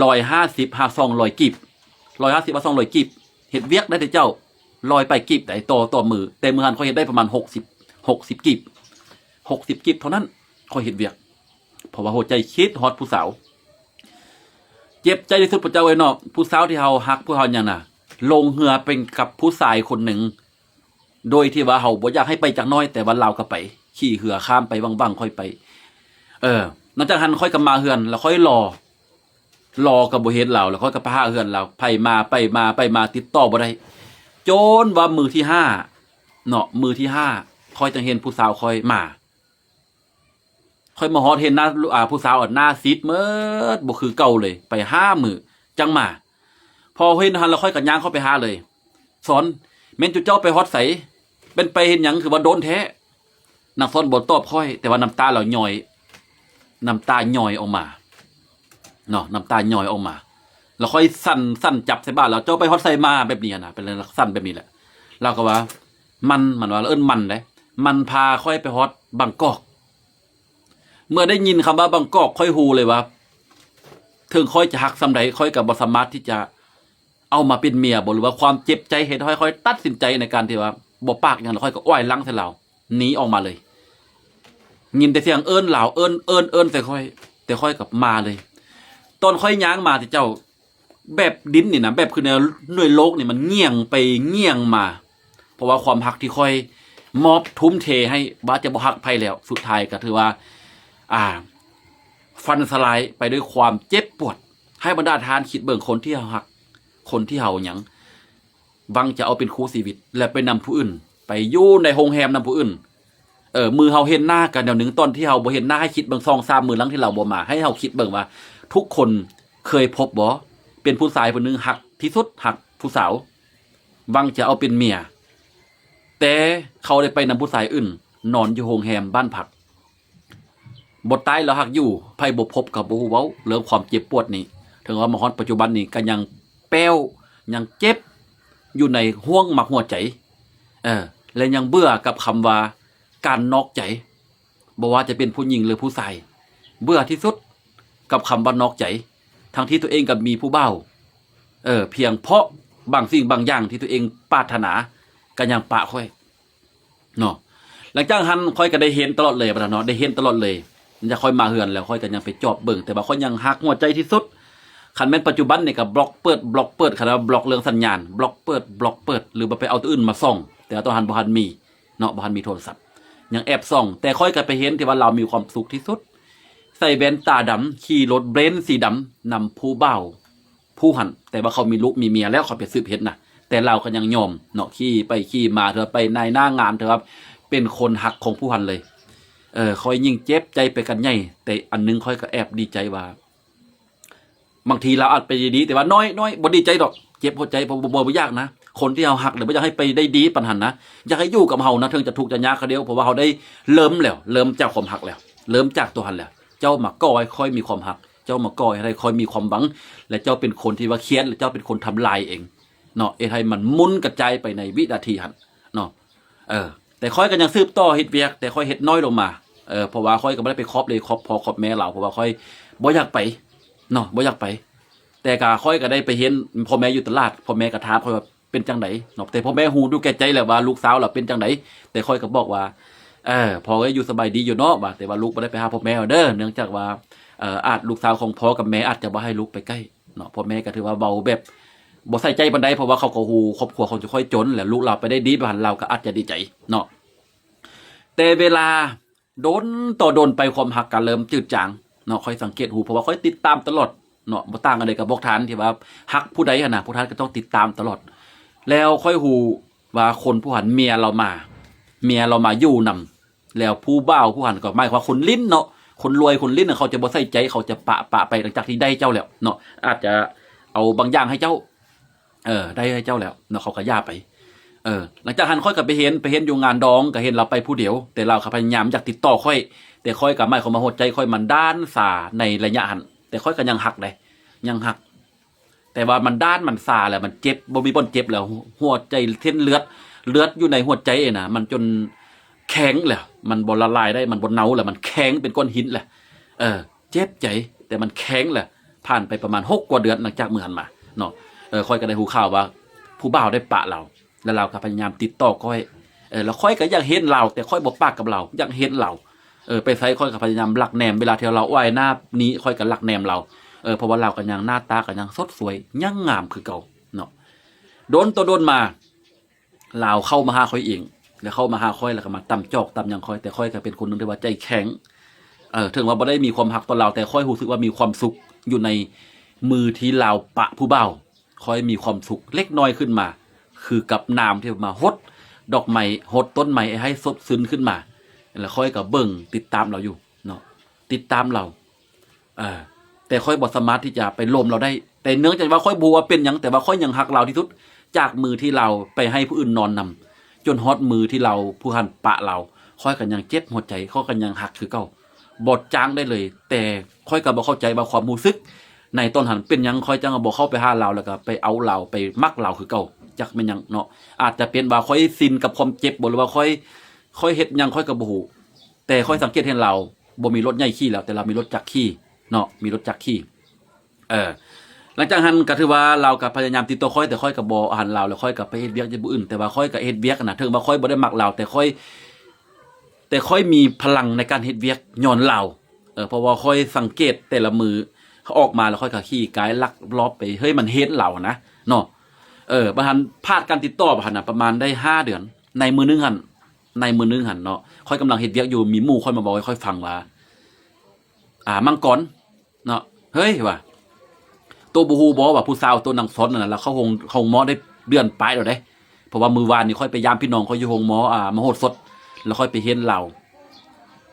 ຮ້ອຍຫ້າສິບຫາສອງຮ້ອຍກີບ. ຮ້ອຍຫ້າສິບຫາສອງຮ້ອຍກີບ ເຮັດວຽກໄດ້ແຕ່ເຈົ້າ ຮ້ອຍປາຍກີບໃດ ຕໍ່ ຕໍ່ມື້ ແຕ່ມື້ຫັ້ນຂ້ອຍເຮັດໄດ້ປະມານຫົກສິບ ຫົກສິບກີບ ຫົກສິບກີບເທົ່ານັ້ນ ຂ້ອຍເຮັດວຽກ ເພາະວ່າຫົວໃຈຄິດຮອດຜູ້ສາວ ເຈັບໃຈທີ່ສຸດ ພະເຈົ້າເອີຍເນາະ ຜູ້ສາວທີ່ເຮົາຮັກ ຜູ້ເຮົາຫຍັງນະ ລົງເຮືອເປັນກັບຜູ້ຊາຍຄົນໜຶ່ງ ໂດຍທີ່ວ່າເຮົາບໍ່ຢາກໃຫ້ໄປຈັກໜ້ອຍ ແຕ່ວ່າລາວກໍໄປ ຂີ່ເຮືອຂ້າມໄປຫວັງໆ ຂ້ອຍໄປ ເອີ ຫຼັງຈາກຫັ້ນຂ້ອຍກໍມາເຮືອນ ແລ້ວຂ້ອຍລໍ ລໍກໍບໍ່ເຫັນລາວ ແລ້ວຂ້ອຍກໍໄປຫາເຮືອນລາວ ໄປມາ ໄປມາ ໄປມາ ຕິດຕໍ່ບໍ່ໄດ້ ຈົນວ່າມື້ທີຫ້າເນາະ ມື້ທີຫ້າຂ້ອຍຈັ່ງເຫັນຜູ້ສາວຂ້ອຍມາ ຂ້ອຍມາຮອດເຫັນໜ້າ ອ່າ ຜູ້ສາວ ໜ້າຊີດໝົດ ບໍ່ຄືເກົ່າເລີຍ ໄປຫ້າມື້ຈັ່ງມາ ພໍເຫັນຫັ້ນແລ້ວຂ້ອຍກໍຍ່າງເຂົ້າໄປຫາເລີຍ ສອນ ແມ່ນຈຸເຈົ້າໄປຮອດໃສ? ແມ່ນໄປເຮັດຫຍັງຄືວ່າໂດນແທ້? ນາງສອນບໍ່ຕອບຂ້ອຍ ແຕ່ວ່ານ້ຳຕາລາວຍ້ອຍ ນ້ຳຕາຍ້ອຍອອກມາເນາະ ນ້ຳຕາຍ້ອຍອອກມາ ແລ້ວຂ້ອຍສັ່ນ ສັ່ນຈັບໃສ່ບ່າລາວ ເຈົ້າໄປຮອດໃສມາ? ແບບນີ້ນະ ເປັນລັກສະນະແບບນີ້ແຫຼະ ລາວກໍວ່າ ມັນ ມັນວ່າ ລາວເອີ້ນມັນເດ້ ມັນພາຂ້ອຍໄປຮອດບາງກອກ ເມື່ອໄດ້ຍິນຄຳວ່າບາງກອກ ຂ້ອຍຮູ້ເລີຍວ່າ ເຖິງຂ້ອຍຈະຮັກສ່ຳໃດ ຂ້ອຍກໍບໍ່ສາມາດທີ່ຈະເອົາມາເປັນເມຍບໍ ຫຼືວ່າຄວາມເຈັບໃຈເຮັດໃຫ້ຂ້ອຍຕັດສິນໃຈໃນການທີ່ວ່າບໍ່ປາກຫຍັງ ແລ້ວຂ້ອຍກໍອວຍຫຼັງໃສ່ລາວ ໜີອອກມາເລີຍ ຍິນແຕ່ສຽງເອີ້ນລາວ ເອີ້ນ ເອີ້ນ ເອີ້ນໃສ່ຂ້ອຍ ແຕ່ຂ້ອຍກໍມາເລີຍ ຕອນຂ້ອຍຍ່າງມາຕິເຈົ້າ ແບບດິນນີ້ນະ ແບບຄືໃນໂລກນີ້ມັນຫງຽງໄປຫງຽງມາ ເພາະວ່າຄວາມຮັກທີ່ຂ້ອຍມອບທຸ່ມເທໃຫ້ ວ່າຈະບໍ່ຮັກໃຜແລ້ວ ສຸດທ້າຍກໍຖືວ່າ ອ່າ ຟັນສະລາຍໄປດ້ວຍຄວາມເຈັບປວດ ໃຫ້ບັນດາທ່ານຄິດເບິ່ງ ຄົນທີ່ເຮົາຮັກ ຄົນທີ່ເຮົາຫຍັງ ຫວັງຈະເອົາເປັນຄູ່ຊີວິດ ແລະ ໄປນຳຜູ້ອື່ນ ໄປຢູ່ໃນໂຮງແຮມນຳຜູ້ອື່ນ ເອີ ມື້ເຮົາເຫັນໜ້າກັນແນວໜຶ່ງ ຕອນທີ່ເຮົາບໍ່ເຫັນໜ້າ ໃຫ້ຄິດເບິ່ງສອງສາມມື້ຫຼັງທີ່ລາວບໍ່ມາ ໃຫ້ເຮົາຄິດເບິ່ງວ່າ ທຸກຄົນເຄີຍພົບບໍ່ ເປັນຜູ້ຊາຍຜູ້ໜຶ່ງຮັກທີ່ສຸດ ຮັກຜູ້ສາວ ຫວັງຈະເອົາເປັນເມຍ ແຕ່ເຂົາໄດ້ໄປນຳຜູ້ຊາຍອື່ນ ນອນຢູ່ໂຮງແຮມບ້ານພັກ ບໍ່ຕາຍແລ້ວຮັກຢູ່ ໃຜບໍ່ພົບກໍບໍ່ຮູ້ເວົ້າ ເລື່ອງຄວາມເຈັບປວດນີ້ ເຖິງວ່າມາຮອດປັດຈຸບັນນີ້ກໍຍັງແປ້ວ ຍັງເຈັບຢູ່ໃນຫ້ວງໝາກຫົວໃຈ ເອີ ແລະ ຍັງເບື່ອກັບຄຳວ່າການນອກໃຈ ບໍ່ວ່າຈະເປັນຜູ້ຍິງ ຫຼື ຜູ້ຊາຍ ເບື່ອທີ່ສຸດກັບຄຳວ່ານອກໃຈ ທັງທີ່ຕົວເອງກໍມີຜູ້ບ່າວ ເອີ ພຽງເພາະບາງສິ່ງບາງຢ່າງທີ່ຕົວເອງປາດຖະໜາ ກໍຍັງປະຂ້ອຍ ເນາະ ຫຼັງຈາກຫັ້ນຂ້ອຍກໍໄດ້ເຫັນຕະຫຼອດເລີຍ ບັດນັ້ນເນາະ ໄດ້ເຫັນຕະຫຼອດເລີຍ ຫຼັງຈາກຂ້ອຍມາເຮືອນແລ້ວ ຂ້ອຍກໍຍັງໄປຈອບເບິ່ງ ແຕ່ວ່າຂ້ອຍຍັງຮັກຫົວໃຈທີ່ສຸດ ຄັນແມ່ນປັດຈຸບັນນີ້ກໍບລັອກເປີດ ບລັອກເປີດ ຄັນວ່າບລັອກເລື່ອງສັນຍານ ບລັອກເປີດ ບລັອກເປີດ ຫຼືວ່າໄປເອົາໂຕອື່ນມາສ່ອງ ແຕ່ວ່າຕອນຫັ້ນບໍ່ທັນມີເນາະ ບໍ່ທັນມີໂທລະສັບ ຍັງແອບສ່ອງ ແຕ່ຂ້ອຍກໍໄປເຫັນທີ່ວ່າລາວມີຄວາມສຸກທີ່ສຸດ ໃສ່ແວ່ນຕາດຳ ຂີ່ລົດເບນສີດຳ ນຳຜູ້ບ່າວ ຜູ້ຫັ້ນ ແຕ່ວ່າເຂົາມີລູກມີເມຍແລ້ວ ຂ້ອຍໄປສືບເຫັນນະ ແຕ່ລາວກໍຍັງຍອມເນາະ ຂີ່ໄປຂີ່ມາ ເທື່ອໄປໃນໜ້າງານ ເທື່ອເປັນຄົນຮັກຂອງຜູ້ຫັ້ນເລີຍ ເອີ ຂ້ອຍຍິ່ງເຈັບໃຈໄປກັນໃຫຍ່ ແຕ່ອັນໜຶ່ງຂ້ອຍກໍແອບດີໃຈວ່າ ບາງທີລາວອາດໄປໄດ້ດີ ແຕ່ວ່ານ້ອຍໆ ບໍ່ດີໃຈດອກ ເຈັບຫົວໃຈ ເພາະບໍ່ ບໍ່ ບໍ່ຢາກນະ ຄົນທີ່ເຮົາຮັກ ຫຼື ບໍ່ຢາກໃຫ້ໄປໄດ້ດີປານຫັ້ນນະ ຢາກໃຫ້ຢູ່ກັບເຮົານະ ເຖິງຈະທຸກຈະຍາກກະດຽວ ເພາະວ່າເຮົາໄດ້ເລີ່ມແລ້ວ ເລີ່ມຈາກຄວາມຮັກແລ້ວ ເລີ່ມຈາກຕົວຫັ້ນແລ້ວ ເຈົ້າມາກໍ່ໃຫ້ຂ້ອຍມີຄວາມຮັກ ເຈົ້າມາກໍ່ໃຫ້ຂ້ອຍມີຄວາມຫວັງ ແລະ ເຈົ້າເປັນຄົນທີ່ວ່າຄຽນ ແລະ ເຈົ້າເປັນຄົນທຳລາຍເອງເນາະ ເຮັດໃຫ້ມັນໝຸ່ນກະຈາຍໄປໃນວິນາທີຫັ້ນເນາະ ເອີ ແຕ່ຂ້ອຍກໍຍັງສືບຕໍ່ເຮັດວຽກ ແຕ່ຂ້ອຍເຮັດນ້ອຍລົງມາ ເອີ ເພາະວ່າຂ້ອຍກໍບໍ່ໄດ້ໄປຄອບເລີຍ ຄອບພໍ່ຄອບແມ່ລາວ ເພາະວ່າຂ້ອຍບໍ່ຢາກໄປເນາະ ບໍ່ຢາກໄປ ແຕ່ກໍຂ້ອຍກໍໄດ້ໄປເຫັນພໍ່ແມ່ຢູ່ຕະຫຼາດ ພໍ່ແມ່ກໍຖາມຂ້ອຍວ່າ ເປັນຈັ່ງໃດເນາະ ແຕ່ພໍ່ແມ່ຮູ້ຢູ່ແກ່ໃຈແລ້ວວ່າລູກສາວລາວເປັນຈັ່ງໃດ ແຕ່ຂ້ອຍກໍບອກວ່າ ເອີ ພໍ່ເອີຍ ຢູ່ສະບາຍດີຢູ່ເນາະ ວ່າ ແຕ່ວ່າລູກບໍ່ໄດ້ໄປຫາພໍ່ແມ່ເດີ ເນື່ອງຈາກວ່າ ເອີ ອາດ ລູກສາວຂອງພໍ່ກັບແມ່ອາດຈະບໍ່ໃຫ້ລູກໄປໃກ້ເນາະ ພໍ່ແມ່ກໍຖືວ່າເວົ້າແບບບໍ່ໃສ່ໃຈປານໃດ ເພາະວ່າເຂົາກໍຮູ້ຄອບຄົວຂອງເຈົ້າຂ້ອຍຈົນ ແລະ ລູກລາວໄປໄດ້ດີປານນັ້ນ ລາວກໍອາດຈະດີໃຈເນາະ ແຕ່ເວລາ ດົນຕໍ່ດົນໄປ ຄວາມຮັກກໍເລີ່ມຈືດຈາງເນາະ ຂ້ອຍສັງເກດຮູ້ ເພາະວ່າຂ້ອຍຕິດຕາມຕະຫຼອດເນາະ ບໍ່ຕ່າງກັນໃດກັບພວກທ່ານທີ່ວ່າຮັກຜູ້ໃດຫັ້ນນະ ພວກທ່ານກໍຕ້ອງຕິດຕາມຕະຫຼອດ ແລ້ວຂ້ອຍຮູ້ວ່າຄົນຜູ້ຫັ້ນເມຍລາວມາ ເມຍລາວມາຢູ່ນຳ ແລ້ວຜູ້ບ່າວຜູ້ຫັ້ນກໍໝາຍຄວາມວ່າຄົນຫຼິ້ນເນາະ ຄົນລວຍຄົນຫຼິ້ນ ເຂົາຈະບໍ່ໃສ່ໃຈ ເຂົາຈະປະ ປະໄປ ຫຼັງຈາກທີ່ໄດ້ເຈົ້າແລ້ວເນາະ ອາດຈະເອົາບາງຢ່າງໃຫ້ເຈົ້າ ເອີ ໄດ້ໃຫ້ເຈົ້າແລ້ວເນາະ ເຂົາກໍຢ່າໄປ ເອີ ຫຼັງຈາກຫັ້ນຂ້ອຍກໍໄປເຫັນ ໄປເຫັນຢູ່ງານດອງ ກໍເຫັນລາວໄປຜູ້ດຽວ ແຕ່ລາວກໍພະຍາຍາມຢາກຕິດຕໍ່ຂ້ອຍ ແຕ່ຂ້ອຍກໍໝາຍຄວາມວ່າຫົວໃຈຂ້ອຍມັນດ້ານຊາໃນໄລຍະຫັ້ນ ແຕ່ຂ້ອຍກໍຍັງຮັກເດ້ ຍັງຮັກ ແຕ່ວ່າມັນດ້ານ ມັນຊາແລ້ວ ມັນເຈັບ ບໍ່ມີບ່ອນເຈັບແລ້ວ ຫົວໃຈ ເສັ້ນເລືອດ ເລືອດຢູ່ໃນຫົວໃຈນະ ມັນຈົນແຂງແລ້ວ ມັນບໍ່ລະລາຍໄດ້ ມັນບໍ່ເນົາແລ້ວ ມັນແຂງເປັນກ້ອນຫີນແລ້ວ ເອີ ເຈັບໃຈ ແຕ່ມັນແຂງແຫຼະ ຜ່ານໄປປະມານຫົກກວ່າເດືອນຫຼັງຈາກມື້ຫັ້ນມາເນາະ ເອີ ຂ້ອຍກໍໄດ້ຮູ້ຂ່າວວ່າຜູ້ບ່າວໄດ້ປະລາວ ແລ້ວລາວກໍພະຍາຍາມຕິດຕໍ່ຂ້ອຍ ເອີ ແລ້ວຂ້ອຍກໍຢາກເຫັນລາວ ແຕ່ຂ້ອຍບໍ່ປາກກັບລາວ ຢາກເຫັນລາວ ເອີ ໄປໃສຂ້ອຍກໍພະຍາຍາມລັກແນມ ເວລາທີ່ລາວອາຍໜ້ານີ້ ຂ້ອຍກໍລັກແນມລາວ ເອີ ເພາະວ່າລາວກໍຍັງ ໜ້າຕາກໍຍັງສົດສວຍ ຍັງງາມຄືເກົ່າເນາະ. ດົນຕໍ່ດົນມາ ລາວເຂົ້າມາຫາຂ້ອຍເອງ ແລ້ວເຂົ້າມາຫາຂ້ອຍ ແລ້ວກໍມາຕຳຈອກຕຳຫຍັງຂ້ອຍ ແຕ່ຂ້ອຍກໍເປັນຄົນໜຶ່ງທີ່ວ່າໃຈແຂງ ເອີ ເຖິງວ່າບໍ່ໄດ້ມີຄວາມຮັກຕໍ່ລາວ ແຕ່ຂ້ອຍຮູ້ສຶກວ່າມີຄວາມສຸກຢູ່ໃນມື້ທີ່ລາວປະຜູ້ບ່າວ ຂ້ອຍມີຄວາມສຸກເລັກນ້ອຍຂຶ້ນມາ ຄືກັບນ້ຳທີ່ມາຫົດດອກໄມ້ ຫົດຕົ້ນໄມ້ໃຫ້ສົດຊື່ນຂຶ້ນມາ ແລ້ວຂ້ອຍກໍເບິ່ງຕິດຕາມລາວຢູ່ເນາະ ຕິດຕາມລາວ ເອີ ແຕ່ຂ້ອຍບໍ່ສາມາດທີ່ຈະໄປລົມລາວໄດ້ ແຕ່ເນື່ອງຈາກວ່າຂ້ອຍບໍ່ຮູ້ວ່າເປັນຫຍັງ ແຕ່ວ່າຂ້ອຍຍັງຮັກລາວທີ່ສຸດ ຈາກມື້ທີ່ລາວໄປໃຫ້ຜູ້ອື່ນນອນນຳ ຈົນຮອດມື້ທີ່ລາວຜູ້ຫັ້ນປະລາວ ຂ້ອຍກໍຍັງເຈັບຫົວໃຈ ຂ້ອຍກໍຍັງຮັກຄືເກົ່າ ບໍ່ຈາງໄດ້ເລີຍ. ແຕ່ຂ້ອຍກໍບໍ່ເຂົ້າໃຈວ່າຄວາມຮູ້ສຶກໃນຕອນຫັ້ນເປັນຫຍັງ ຂ້ອຍຈັ່ງບໍ່ເຂົ້າໄປຫາລາວ ແລ້ວກໍໄປເອົາລາວ ໄປມັກລາວຄືເກົ່າ ຈັກແມ່ນຫຍັງເນາະ. ອາດຈະເປັນວ່າຂ້ອຍຊິນກັບຄວາມເຈັບບໍ ຫຼືວ່າຂ້ອຍ ຂ້ອຍເຮັດຫຍັງ ຂ້ອຍກໍບໍ່ຮູ້ ແຕ່ຂ້ອຍສັງເກດເຫັນລາວບໍ່ມີລົດໃຫຍ່ຂີ່ແລ້ວ ແຕ່ລາວມີລົດຈັກຂີ່ເນາະ ມີລົດຈັກຂີ່. ເອີ ຫຼັງຈາກຫັ້ນກໍຖືວ່າລາວກໍພະຍາຍາມຕິດຕໍ່ຂ້ອຍ ແຕ່ຂ້ອຍກໍບໍ່ຫັນລາວ ແລ້ວຂ້ອຍກໍໄປເຮັດວຽກຢູ່ບ່ອນອື່ນ. ແຕ່ວ່າຂ້ອຍກໍເຮັດວຽກນະ ເຖິງວ່າຂ້ອຍບໍ່ໄດ້ມັກລາວ ແຕ່ຂ້ອຍ ແຕ່ຂ້ອຍມີພະລັງໃນການເຮັດວຽກຍ້ອນລາວ. ເອີ ເພາະວ່າຂ້ອຍສັງເກດແຕ່ລະມື້ອອກມາ ແລ້ວຂ້ອຍກໍຂີ່ກາຍລັກລອບໄປ ເຮີ້ຍ ມັນເຫັນລາວນະເນາະ. ເອີ ບັດຫັ້ນພາດການຕິດຕໍ່ ບັດຫັ້ນນະ ປະມານໄດ້ຫ້າເດືອນ ໃນມື້ໜຶ່ງຫັ້ນ ໃນມື້ໜຶ່ງຫັ້ນເນາະ ຂ້ອຍກຳລັງເຮັດວຽກຢູ່ ມີໝູ່ຂ້ອຍມາເວົ້າໃຫ້ຂ້ອຍຟັງວ່າ ອ່າ ມັງກອນເນາະ ເຮີ້ຍ ວ່າ ໂຕບໍ່ຮູ້ບໍວ່າຜູ້ສາວໂຕນາງຊອນນັ້ນນະ ລາວເຂົ້າໂຮງ ໂຮງໝໍໄດ້ເດືອນປາຍແລ້ວເດ້. ເພາະວ່າມື້ວານນີ້ຂ້ອຍໄປຢາມພີ່ນ້ອງຂ້ອຍຢູ່ໂຮງໝໍ ອ່າ ມະໂຫສົດ ແລ້ວຂ້ອຍໄປເຫັນລາວ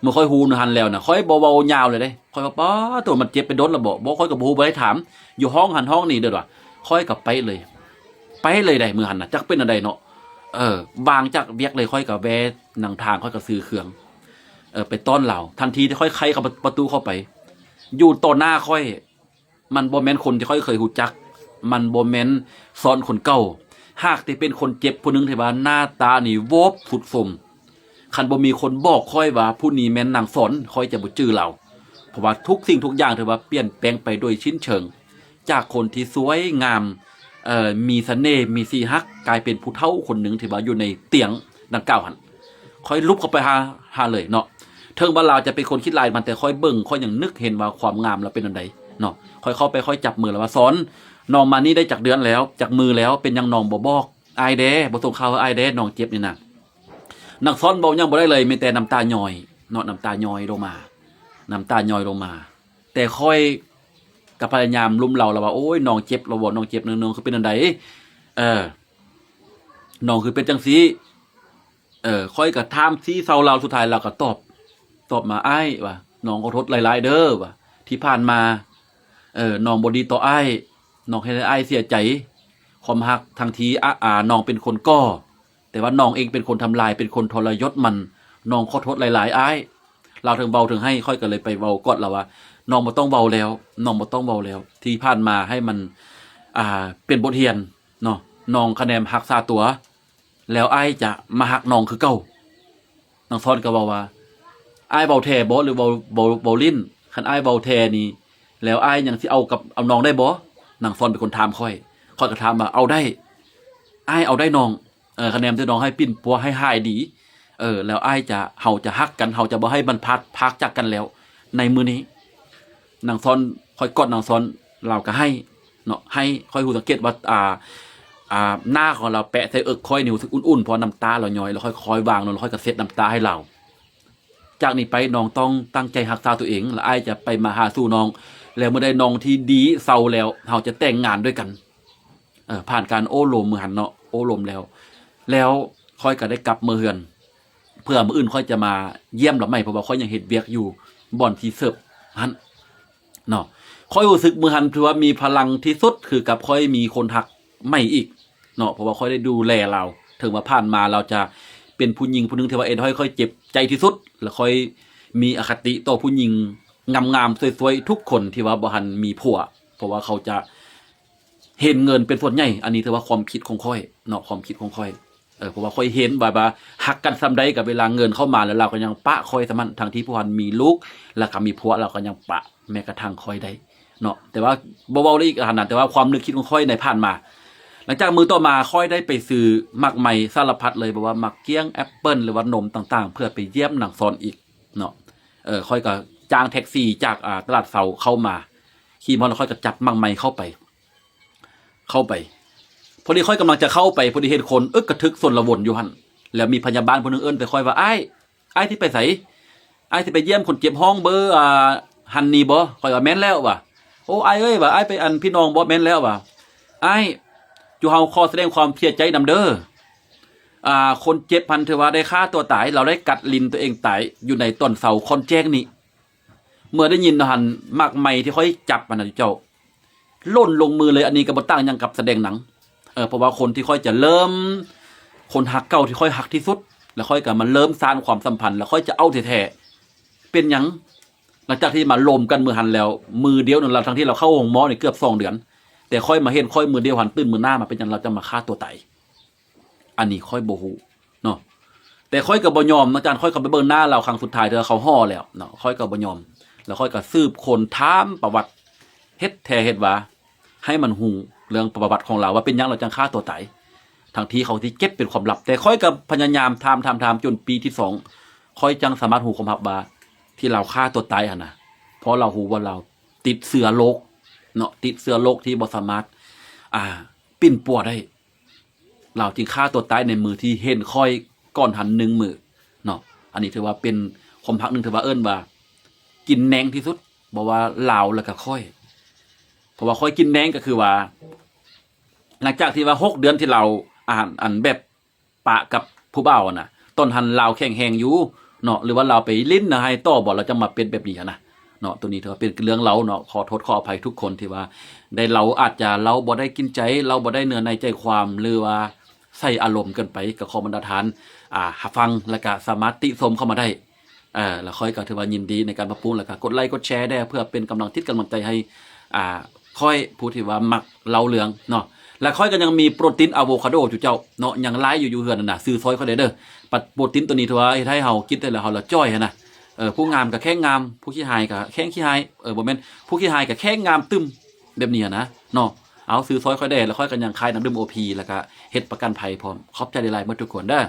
ເມື່ອຂ້ອຍຮູ້ນັ້ນຫັ້ນແລ້ວນະ ຂ້ອຍບໍ່ເວົ້າຍາວເລີຍເດ້. ຂ້ອຍວ່າ ປາດໂທ້ ມັນເຈັບໄປດົນແລ້ວບໍ? ບໍ່ ຂ້ອຍກໍບໍ່ຮູ້ ບໍ່ໄດ້ຖາມ ຢູ່ຫ້ອງຫັ້ນຫ້ອງນີ້ເດີວ່າ. ຂ້ອຍກໍໄປເລີຍ ໄປເລີຍໄດ໋ ມື້ຫັ້ນນະ ຈັກເປັນອັນໃດເນາະ. ເອີ ວ່າງຈາກວຽກເລີຍ ຂ້ອຍກໍແວ່ນຳທາງ ຂ້ອຍກໍຊື້ເຄື່ອງ ເອີ ໄປຕ້ອນລາວ. ທັນທີທີ່ຂ້ອຍໄຂເຂົ້າປະຕູເຂົ້າໄປ ຢູ່ຕໍ່ໜ້າຂ້ອຍ ມັນບໍ່ແມ່ນຄົນທີ່ຂ້ອຍເຄີຍຮູ້ຈັກ ມັນບໍ່ແມ່ນຊອນຄົນເກົ່າ ຫາກແຕ່ເປັນຄົນເຈັບຜູ້ໜຶ່ງທີ່ວ່າໜ້າຕານີ້ໂວບຊຸດໂຊມ. ຄັນບໍ່ມີຄົນບອກຂ້ອຍວ່າຜູ້ນີ້ແມ່ນນາງຊອນ ຂ້ອຍຈະບໍ່ຈື່ລາວ ເພາະວ່າທຸກສິ່ງທຸກຢ່າງຖືວ່າປ່ຽນແປງໄປໂດຍສິ້ນເຊີງ ຈາກຄົນທີ່ສວຍງາມ ເອີ ມີສະເໜ່ ມີສີຮັກ ກາຍເປັນຜູ້ເຖົ້າຄົນໜຶ່ງທີ່ວ່າຢູ່ໃນຕຽງດັ່ງກ່າວຫັ້ນ. ຂ້ອຍຫຼຸບເຂົ້າໄປຫາ ຫາເລີຍເນາະ. ເຖິງວ່າລາວຈະເປັນຄົນຄິດຫຼາຍມັນ ແຕ່ຂ້ອຍເບິ່ງ ຂ້ອຍຍັງນຶກເຫັນວ່າຄວາມງາມລາວເປັນອັນໃດເນາະ. ຂ້ອຍເຂົ້າໄປ ຂ້ອຍຈັບມືລາວວ່າ ຊອນ ນ້ອງມານີ້ໄດ້ຈັກເດືອນແລ້ວ ຈັກມື້ແລ້ວ ເປັນຫຍັງນ້ອງບໍ່ບອກອ້າຍແດ່ ບໍ່ສົ່ງຂ່າວໃຫ້ອ້າຍແດ່ ນ້ອງເຈັບນີ້ນະ. ນາງຊອນເວົ້າຫຍັງບໍ່ໄດ້ເລີຍ ມີແຕ່ນ້ຳຕາຍ້ອຍເນາະ ນ້ຳຕາຍ້ອຍລົງມາ ນ້ຳຕາຍ້ອຍລົງມາ. ແຕ່ຂ້ອຍກໍພະຍາຍາມລຸມເລົາລາວວ່າ ໂອ້ຍ ນ້ອງເຈັບແລ້ວບໍ ນ້ອງເຈັບ ນ້ອງຄືເປັນອັນໃດ ເອີ ນ້ອງຄືເປັນຈັ່ງຊີ້ ເອີ ຂ້ອຍກໍຖາມຊີ້ເຊົາລາວ ສຸດທ້າຍລາວກໍຕອບ ຕອບມາ ອ້າຍ ວ່າ ນ້ອງຂໍໂທດຫຼາຍໆເດີ ວ່າ ທີ່ຜ່ານມາ ເອີ ນ້ອງບໍ່ດີຕໍ່ອ້າຍ ນ້ອງເຮັດໃຫ້ອ້າຍເສຍໃຈ ຄວາມຮັກທັງທີ່ ອາ ອາ ນ້ອງເປັນຄົນກໍ່ ແຕ່ວ່ານ້ອງເອງເປັນຄົນທຳລາຍ ເປັນຄົນທໍລະຍົດມັນ ນ້ອງຂໍໂທດຫຼາຍໆອ້າຍ. ລາວເຖິງເວົ້າເຖິງໄຫ້ ຂ້ອຍກໍເລີຍໄປເວົ້າກອດລາວວ່າ ນ້ອງບໍ່ຕ້ອງເວົ້າແລ້ວ ນ້ອງບໍ່ຕ້ອງເວົ້າແລ້ວ ທີ່ຜ່ານມາໃຫ້ມັນ ອ່າ ເປັນບົດຮຽນເນາະ ນ້ອງຄະແນນຮັກສາຕົວ ແລ້ວອ້າຍຈະມາຮັກນ້ອງຄືເກົ່າ. ນາງຊອນກໍເວົ້າວ່າ ອ້າຍເວົ້າແທ້ບໍ ຫຼືເວົ້າ ເວົ້າ ເວົ້າຫຼິ້ນ? ຄັນອ້າຍເວົ້າແທ້ນີ້ ແລ້ວອ້າຍຍັງຊິເອົາກັບ ເອົານ້ອງໄດ້ບໍ? ນາງຊອນເປັນຄົນຖາມຂ້ອຍ ຂ້ອຍກໍຖາມວ່າ ເອົາໄດ້ ອ້າຍເອົາໄດ້ນ້ອງ ເອີ ຄະແນນທີ່ນ້ອງໃຫ້ປິ່ນປົວໃຫ້ຫາຍດີ ເອີ ແລ້ວອ້າຍຈະ ເຮົາຈະຮັກກັນ ເຮົາຈະບໍ່ໃຫ້ມັນພາດ ພາກຈາກກັນແລ້ວໃນມື້ນີ້. ນາງຊອນ ຂ້ອຍກອດນາງຊອນ ລາວກໍໄຫ້ເນາະ ໄຫ້ ຂ້ອຍຮູ້ສັງເກດວ່າ ອ່າ ອ່າ ໜ້າຂອງລາວແປະໃສ່ເອິກຂ້ອຍນີ້ ຮູ້ສຶກອຸ່ນໆ ເພາະວ່ານ້ຳຕາລາວຍ້ອຍ ແລ້ວຄ່ອຍໆວາງລົງ ແລ້ວຂ້ອຍກໍເຊັດນ້ຳຕາໃຫ້ລາວ. ຈາກນີ້ໄປນ້ອງຕ້ອງຕັ້ງໃຈຮັກສາຕົວເອງ ແລ້ວອ້າຍຈະໄປມາຫາສູ່ນ້ອງ ແລ້ວເມື່ອໃດນ້ອງທີ່ດີເຊົາແລ້ວ ເຮົາຈະແຕ່ງງານດ້ວຍກັນ. ເອີ ຜ່ານການໂອ້ລົມມື້ຫັ້ນເນາະ ໂອ້ລົມແລ້ວ ແລ້ວຂ້ອຍກໍໄດ້ກັບເມືອເຮືອນ ເພື່ອມື້ອື່ນຂ້ອຍຈະມາຢ້ຽມລາວໃໝ່ ເພາະວ່າຂ້ອຍຍັງເຮັດວຽກຢູ່ບ່ອນທີ່ເສີບຫັ້ນເນາະ. ຂ້ອຍຮູ້ສຶກມື້ຫັ້ນຖືວ່າມີພະລັງທີ່ສຸດ ຄືກັບຂ້ອຍມີຄົນຮັກໃໝ່ອີກເນາະ ເພາະວ່າຂ້ອຍໄດ້ດູແລລາວ. ເຖິງວ່າຜ່ານມາລາວຈະເປັນຜູ້ຍິງຜູ້ໜຶ່ງທີ່ວ່າເຮັດໃຫ້ຂ້ອຍເຈັບໃຈທີ່ສຸດ ແລະ ຂ້ອຍມີອະຄະຕິຕໍ່ຜູ້ຍິງງາມໆ ສວຍໆ ທຸກຄົນທີ່ວ່າບໍ່ທັນມີຜົວ ເພາະວ່າເຂົາຈະ ເຫັນເງິນເປັນສ່ວນໃຫຍ່ ອັນນີ້ຖືວ່າຄວາມຄິດຂອງຂ້ອຍເນາະ ຄວາມຄິດຂອງຂ້ອຍ ເອີ ເພາະວ່າຂ້ອຍເຫັນວ່າ ວ່າຮັກກັນສ່ຳໃດ ກັບເວລາເງິນເຂົ້າມາແລ້ວ ລາວກໍຍັງປະຂ້ອຍສ່ຳນັ້ນ ທັງທີ່ຜູ້ຫັ້ນມີລູກ ແລ້ວກໍມີຜົວ ລາວກໍຍັງປະ ແມ້ກະທັ່ງຂ້ອຍໄດ້ ເນາະ ແຕ່ວ່າບໍ່ເວົ້າເລີຍອີກຫັ້ນນະ ແຕ່ວ່າຄວາມນຶກຄິດຂອງຂ້ອຍໃນຜ່ານມາ ຫຼັງຈາກມື້ຕໍ່ມາ ຂ້ອຍໄດ້ໄປຊື້ໝາກໄມ້ສາລະພັດເລີຍ ບໍ່ວ່າໝາກກ້ຽງ ແອັບເປິ້ນ ຫຼືວ່ານົມຕ່າງໆ ເພື່ອໄປຢ້ຽມນາງຊອນອີກເນາະ. ເອີ ຂ້ອຍກໍຈ້າງແທັກຊີຈາກ ອ່າ ຕະຫຼາດເຊົ້າເຂົ້າມາ ຂີ່ມາຮອດແລ້ວ ຂ້ອຍກໍຈັບໝາກໄມ້ເຂົ້າໄປ ເຂົ້າໄປ ພໍດີຂ້ອຍກຳລັງຈະເຂົ້າໄປ ພໍດີເຫັນຄົນອຶກກະທຶກຊົນລະວົນຢູ່ຫັ້ນ ແລ້ວມີພະຍາບານຜູ້ໜຶ່ງເອີ້ນໃສ່ຂ້ອຍວ່າ ອ້າຍ ອ້າຍຊິໄປໃສ? ອ້າຍຊິໄປຢ້ຽມຄົນເຈັບຫ້ອງເບີ ອ່າ ຫັ້ນນີ້ບໍ່? ຂ້ອຍວ່າແມ່ນແລ້ວວ່າ. ໂອ້ ອ້າຍເອີຍວ່າ ອ້າຍໄປອັນພີ່ນ້ອງບໍ່? ແມ່ນແລ້ວວ່າ. ອ້າຍ ຈຸເຮົາຂໍສະແດງຄວາມເສຍໃຈນຳເດີ ອ່າ ຄົນເຈັບຫັ້ນຖືວ່າໄດ້ຂ້າຕົວຕາຍ ລາວໄດ້ກັດລີນຕົວເອງຕາຍຢູ່ໃນຕອນເຊົ້າຄ່ອນແຈ້ງນີ້. ເມື່ອໄດ້ຍິນຫັ້ນ ໝາກໄມ້ທີ່ຂ້ອຍຈັບຫັ້ນນະເຈົ້າ ຫຼົ່ນລົງມືເລີຍ. ອັນນີ້ກໍບໍ່ຕ່າງຫຍັງກັບສະແດງໜັງ ເອີ ເພາະວ່າຄົນທີ່ຂ້ອຍຈະເລີ່ມ ຄົນຮັກເກົ່າທີ່ຂ້ອຍຮັກທີ່ສຸດ ແລ້ວຂ້ອຍກໍມາເລີ່ມສ້າງຄວາມສຳພັນ ແລ້ວຂ້ອຍຈະເອົາແທ້ໆ. ເປັນຫຍັງ? ຫຼັງຈາກທີ່ມາລົມກັນມື້ຫັ້ນແລ້ວ ມື້ດຽວນັ້ນລະ ທັງທີ່ລາວເຂົ້າໂຮງໝໍນີ້ເກືອບສອງເດືອນ ແຕ່ຂ້ອຍມາເຫັນຂ້ອຍມື້ດຽວຫັ້ນ ຕື່ນມື້ໜ້າມາເປັນຫຍັງລາວຈັ່ງມາຂ້າຕົວຕາຍ? ອັນນີ້ຂ້ອຍບໍ່ຮູ້ເນາະ ແຕ່ຂ້ອຍກໍບໍ່ຍອມເນາະ ຈານຂ້ອຍກໍໄປເບິ່ງໜ້າລາວຄັ້ງສຸດທ້າຍເທື່ອເຂົາຫໍ່ແລ້ວເນາະ ຂ້ອຍກໍບໍ່ຍອມ. ແລ້ວຂ້ອຍກໍສືບຄົ້ນຖາມປະຫວັດ ເຮັດແທ້ເຮັດວ່າ ໃຫ້ມັນຮູ້ເລື່ອງປະຫວັດຂອງລາວວ່າເປັນຫຍັງລາວຈັ່ງຂ້າຕົວຕາຍ ທັງທີ່ເຂົາຊິເກັບເປັນຄວາມລັບ ແຕ່ຂ້ອຍກໍພະຍາຍາມຖາມ ຖາມ ຖາມ ຈົນປີທີສອງ ຂ້ອຍຈັ່ງສາມາດຮູ້ຄວາມລັບວ່າ ທີ່ລາວຂ້າຕົວຕາຍຫັ້ນນະ ເພາະລາວຮູ້ວ່າລາວຕິດເຊື້ອໂລກເນາະ ຕິດເຊື້ອໂລກທີ່ບໍ່ສາມາດ ອ່າ ປິ່ນປົວໄດ້ ລາວຈຶ່ງຂ້າຕົວຕາຍໃນມື້ທີ່ເຫັນຂ້ອຍກ່ອນຫັ້ນໜຶ່ງມື້ເນາະ. ອັນນີ້ຖືວ່າເປັນຄວາມຮັກໜຶ່ງ ຖືວ່າເອີ້ນວ່າກິນແນງທີ່ສຸດ ບໍ່ວ່າລາວແລ້ວກໍຂ້ອຍ ເພາະວ່າຂ້ອຍກິນແນງກໍຄືວ່າ ຫຼັງຈາກທີ່ວ່າຫົກເດືອນທີ່ລາວ ອັນ ອັນແບບປະກັບຜູ້ບ່າວຫັ້ນນະ ຕອນຫັ້ນລາວແຂງແຮງຢູ່ເນາະ ຫຼືວ່າລາວໄປຫຼິ້ນໃນໄຮ່ຕໍ່ບໍ່ ລາວຈັ່ງມາເປັນແບບນີ້ຫັ້ນນະເນາະ. ໂຕນີ້ຖືວ່າເປັນເລື່ອງເລົ່າເນາະ ຂໍໂທດຂໍອະໄພທຸກຄົນທີ່ວ່າໄດ້ເລົ່າ ອາດຈະເລົ່າບໍ່ໄດ້ກິນໃຈ ເລົ່າບໍ່ໄດ້ເນື້ອໃນໃຈຄວາມ ຫຼືວ່າໃສ່ອາລົມເກີນໄປ ກໍຂໍບັນດາທ່ານ ອ່າ ຮັບຟັງ ແລ້ວກະສາມາດຕິຊົມເຂົ້າມາໄດ້. ເອີ ແລ້ວຂ້ອຍກໍຖືວ່າຍິນດີໃນການປັບປຸງ ແລ້ວກໍກົດໄລກົດແຊແດ່ ເພື່ອເປັນກຳລັງຈິດກຳລັງໃຈໃຫ້ ອ່າ ຂ້ອຍຜູ້ທີ່ວ່າມັກເລົ່າເລື່ອງເນາະ. ແລ້ວຂ້ອຍກໍຍັງມີໂປຣຕີນອາໂວຄາໂດຢູ່ເຈົ້າເນາະ ຍັງຫຼາຍຢູ່ ຢູ່ເຮືອນຫັ້ນນະ ຊື້ຊ່ອຍຂ້ອຍແດ່ເດີ. ປະ ໂປຣຕີນໂຕນີ້ຖືວ່າເຮັດໃຫ້ເຮົາກິນໄດ້ແລ້ວເຮົາລະຈ່ອຍຫັ້ນນະ. ເອີ ຜູ້ງາມກໍແຂງງາມ ຜູ້ຂີ້ຮ້າຍກໍແຂງຂີ້ຮ້າຍ ເອີ ບໍ່ແມ່ນ ຜູ້ຂີ້ຮ້າຍກໍແຂງງາມຕື່ມ ແບບນີ້ຫັ້ນນະເນາະ. ເອົາ ຊື້ຊ່ອຍຂ້ອຍແດ່ ແລ້ວຂ້ອຍກໍຍັງຂາຍນ້ຳດື່ມໂອພີ ແລ້ວກໍເຮັດປະກັນໄພພ້ອມ. ຂອບໃຈຫຼາຍໆໝົດທຸກຄົນເດີ.